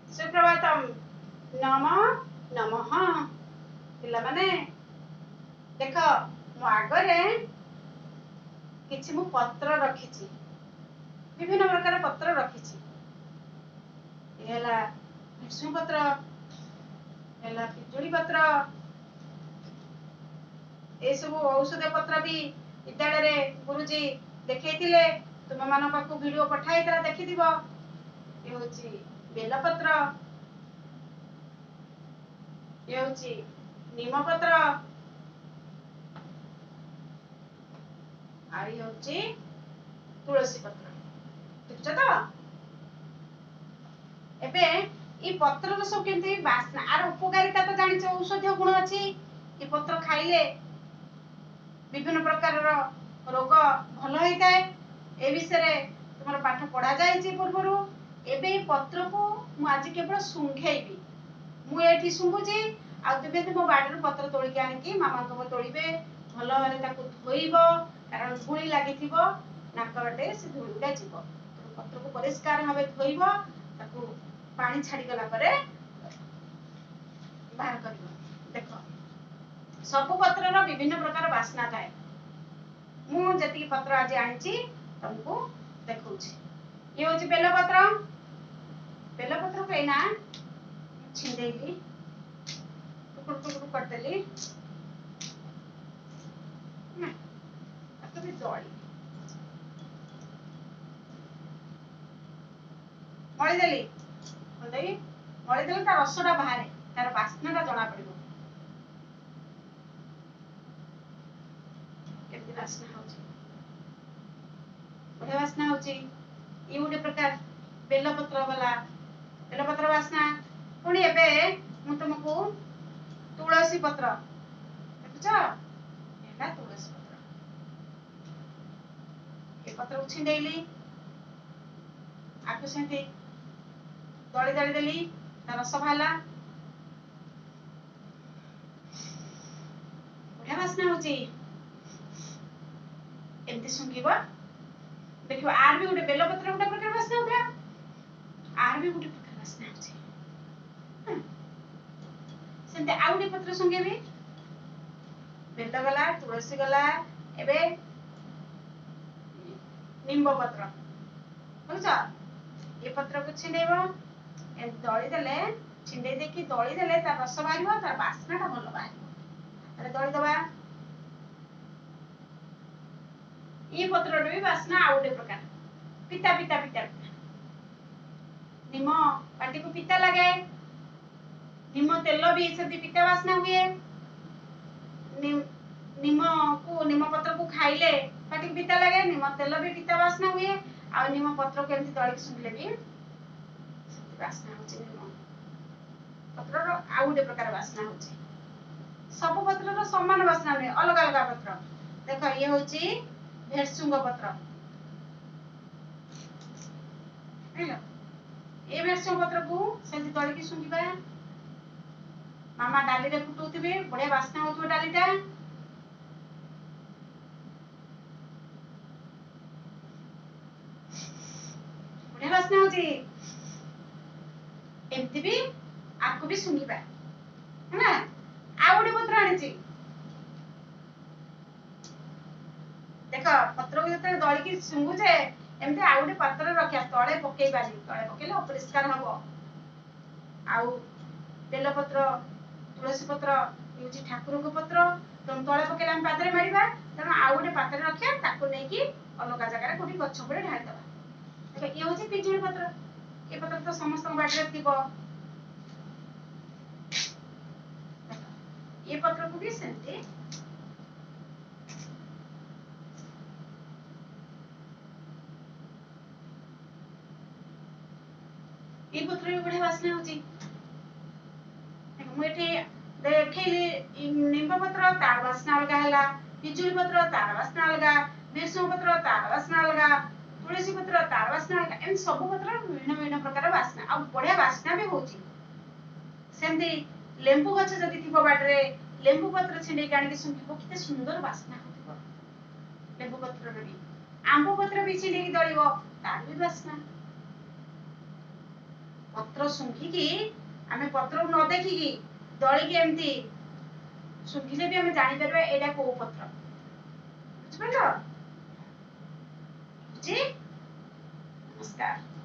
ସୁପ୍ରଭାତମ୍, ନମ ନମଃ। ପିଲାମାନେ ଦେଖ, ମୋ ଆଗରେ କିଛି ମୁଁ ପତ୍ର ରଖିଛି, ବିଭିନ୍ନ ପ୍ରକାର ପତ୍ର ରଖିଛି। ଏ ହେଲା ଭେସୁଙ୍ଗା ପତ୍ର, ହେଲା ପିଜୁଳି ପତ୍ର, ଏସବୁ ଔଷଧ ପତ୍ର ବି ବିଦ୍ୟାଳୟରେ ଗୁରୁଜୀ ଦେଖେଇଥିଲେ। ତୁମମାନଙ୍କ ପାଖକୁ ଭିଡିଓ ପଠା ହେଇଥିଲା, ଦେଖିଥିବ। ଏ ହଉଛି ବେଲପତ୍ର, ଇଏ ହଉଛି ନିମପତ୍ର, ଆଉ ଇଏ ହଉଛି ତୁଳସୀ ପତ୍ର। ଦେଖୁଛ ତ? ଏବେ ଏଇ ପତ୍ରର ସବୁ କେମିତି ବାସ୍ନା, ଆର ଉପକାରିତା ତ ଜାଣିଛ, ଔଷଧୀୟ ଗୁଣ ଅଛି। ଏ ପତ୍ର ଖାଇଲେ ବିଭିନ୍ନ ପ୍ରକାରର ରୋଗ ଭଲ ହେଇଥାଏ। ଏ ବିଷୟରେ ତୁମର ପାଠ ପଢା ଯାଇଛି ପୂର୍ବରୁ। ଏବେ ଏଇ ପତ୍ରକୁ ମୁଁ ଆଜି କେବଳ ଶୁଙ୍ଘେଇବି। ମୁଁ ଏଠି ଶୁଙ୍ଘୁଛି, ଆଉ ତୁମେ ତୁମ ବାଡ଼ିରୁ ପତ୍ର ତୋଳିକି ଆଣିକି ମାମାଙ୍କ ତୋଳିବେ, ଭଲ ଭାବରେ ତାକୁ ଧୋଇବ, କାରଣ ଧୂଳି ଲାଗିଥିବ ନାକ ବାଟେ, ସେ ଧୂଳି ଗୁଡା ଯିବ। ପତ୍ରକୁ ପରିଷ୍କାର ଭାବେ ଧୋଇବ, ତାକୁ ପାଣି ଛାଡିଗଲା ପରେ ବାହାର କରିବ। ଦେଖ, ସବୁ ପତ୍ରର ବିଭିନ୍ନ ପ୍ରକାର ବାସ୍ନା ଥାଏ। ମୁଁ ଯେତିକି ପତ୍ର ଆଜି ଆଣିଛି ତମକୁ ଦେଖଉଛି। ଇଏ ହଉଛି ବେଲପତ୍ର। ବେଲପତ୍ରକୁ ଏଇନା ଛିଣ୍ଡେଇଲି, ଟୁକୁଡୁ ଟୁକୁଡୁ କରିଦେଲି, ତାକୁ ବି ଦଳି ମଳିଦେଲି। ମଳିଦେଲେ ତା ରସଟା ବାହାରେ, ତାର ବାସ୍ନାଟା ଜଣା ପଡିବ କେମିତି ବାସ୍ନା ହଉଛି। ବଢିଆ ବାସ୍ନା ହଉଛି। ଇଏ ଗୋଟେ ପ୍ରକାର ବେଲପତ୍ର ଗଲା, ବେଲପତ୍ର ବାସ୍ନା। ପୁଣି ଏବେ ମୁଁ ତୁମକୁ ତୁଳସୀ ପତ୍ର ଦେଖୁଛ, ହେଲା ତୁଳସୀ ପତ୍ର। ଏ ପତ୍ରକୁ ଛିଣ୍ଡେଇଲି, ଆକୁ ସେମିତି ଦଳି ଦଳି ଦେଲି, ତା ରସ ବାହାରିଲା, ବଢିଆ ବାସ୍ନା ହଉଛି। ଏମିତି ଶୁଙ୍ଘିବ, ଦେଖିବ ଆର ବି ଗୋଟେ ବେଲପତ୍ର ଗୋଟେ ପ୍ରକାର ବାସ୍ନା ହଉଥିଲା, ଆର ବି ଗୋଟେ ପ୍ରକାର ବାସ୍ନା ହଉଛି। ସେମିତି ଆଉ ଗୋଟେ ପତ୍ର ଶୁଙ୍ଘେଇବି। ବେଲ ଗଲା, ତୁଳସୀ ଗଲା, ଏବେ ନିମ୍ବ ପତ୍ର। ବୁଝୁଛ? ଏ ପତ୍ରକୁ ଛିଣ୍ଡେଇବ, ଦଳି ଦେଲେ, ଛିଣ୍ଡେଇ ଦେଇକି ଦଳି ଦେଲେ ତାର ରସ ବାହାରିବ, ତାର ବାସ୍ନାଟା ଭଲ ବାହାରିବ। ତାପରେ ଦଳିଦବା। ଏଇ ପତ୍ରର ବି ବାସ୍ନା ଆଉ ଗୋଟେ ପ୍ରକାର, ପିତା ପିତା ପିତା ପିତା। ନିମ ପାଟିକୁ ପିତା ଲାଗେ, ନିମ ତେଲ ବି ସେମିତି ପିତା ବାସ୍ନା ହୁଏ। ନିମକୁ, ନିମ ପତ୍ରକୁ ଖାଇଲେ ପାଟିକୁ ପିତା ଲାଗେ, ନିମ ତେଲ ବି ପିତା ବାସ୍ନା ହୁଏ। ଆଉ ନିମ ପତ୍ରକୁ ଏମିତି ଦଳିକି ଶୁଙ୍ଘିଲେ ବି ସେମିତି ବାସ୍ନା ହଉଛି। ନିମ ପତ୍ରର ଆଉ ଗୋଟେ ପ୍ରକାର ବାସ୍ନା ହଉଛି। ସବୁ ପତ୍ରର ସମାନ ବାସ୍ନା ନୁହେଁ, ଅଲଗା ଅଲଗା ପତ୍ର। ଦେଖ, ଇଏ ହଉଛି ଭେରସୁଙ୍ଗ ପତ୍ର। ବୁଝିଲ? ଏ ଭେରସୁଙ୍ଗ ପତ୍ରକୁ ସେମିତି ଦଳିକି ଶୁଙ୍ଘିବା। ମାମା ଡାଲିରେ ଫୁଟଉଥିବେ, ବଢିଆ ବାସ୍ନା ହଉଥିବ ଡାଲିଟା। ବଢିଆ ବାସ୍ନା ହଉଛି। ଏମିତି ବି ଆକୁ ବି ଶୁଙ୍ଘିବା, ହେଲା। ଆଉ ଗୋଟେ ପତ୍ର ଆଣିଛି। ଦେଖ, ପତ୍ରକୁ ଯେତେବେଳେ ଦଳିକି ଶୁଙ୍ଘୁଛେ, ଏମିତି ଆଉ ଗୋଟେ ପାତ୍ରରେ ରଖିବା, ତଳେ ପକେଇବାନି। ତଳେ ପକେଇଲେ ଅପରିଷ୍କାର ହବ। ଆଉ ବେଲପତ୍ର, ତୁଳସୀ ପତ୍ର ହେଉଛି ଠାକୁରଙ୍କ ପତ୍ର, ତେଣୁ ତଳେ ପକେଇଲେ ଆମେ ପାଦରେ ମାରିବା। ତେଣୁ ଆଉ ଗୋଟେ ପାତ୍ରରେ ରଖିବା, ତାକୁ ନେଇକି ଅଲଗା ଜାଗାରେ କୋଉଠି ଗଛ ଉପରେ ଢାଳିଦବା। ଦେଖ, ଇଏ ହଉଛି ପିଜୁଳି ପତ୍ର। ଏ ପତ୍ର ତ ସମସ୍ତଙ୍କ ବାଡ଼ିରେ ଥିବ। ଏ ପତ୍ରକୁ ବି ସେମିତି ଏଇ ପତ୍ର ବି ବଢିଆ ବାସ୍ନା ହଉଛି। ମୁଁ ଏଠି ଦେଖେଇଲି, ନିମ୍ବ ପତ୍ର ତାର ବାସ୍ନା ଅଲଗା ହେଲା, ପିଜୁଳି ପତ୍ର ତାର ବାସ୍ନା ଅଲଗା, ଭେସୁଙ୍ଗା ପତ୍ର ତାର ବାସ୍ନା ଅଲଗା, ତୁଳସୀ ପତ୍ର ତାର ବାସ୍ନା ଅଲଗା। ଏମିତି ସବୁ ପତ୍ର ବିଭିନ୍ନ ବିଭିନ୍ନ ପ୍ରକାର ବାସ୍ନା, ଆଉ ବଢିଆ ବାସ୍ନା ବି ହଉଛି। ସେମିତି ଲେମ୍ବୁ ଗଛ ଯଦି ଥିବ ବାଡିରେ, ଲେମ୍ବୁ ପତ୍ର ଛିଣ୍ଡେଇକି ଆଣିକି ଶୁଙ୍ଘିବ, କେତେ ସୁନ୍ଦର ବାସ୍ନା ହଉଥିବ ଲେମ୍ବୁ ପତ୍ରର ବି। ଆମ୍ବ ପତ୍ର ବି ଛିଣ୍ଡେଇକି ଦଳିବ, ତାର ବି ବାସ୍ନା। ପତ୍ର ଶୁଙ୍ଘିକି, ଆମେ ପତ୍ରକୁ ନ ଦେଖିକି ଦଳିକି ଏମିତି ଶୁଙ୍ଘିଲେ ବି ଆମେ ଜାଣିପାରିବା ଏଇଟା କୋଉ ପତ୍ର। ବୁଝିପାରିଲ? ରହୁଛି, ନମସ୍କାର।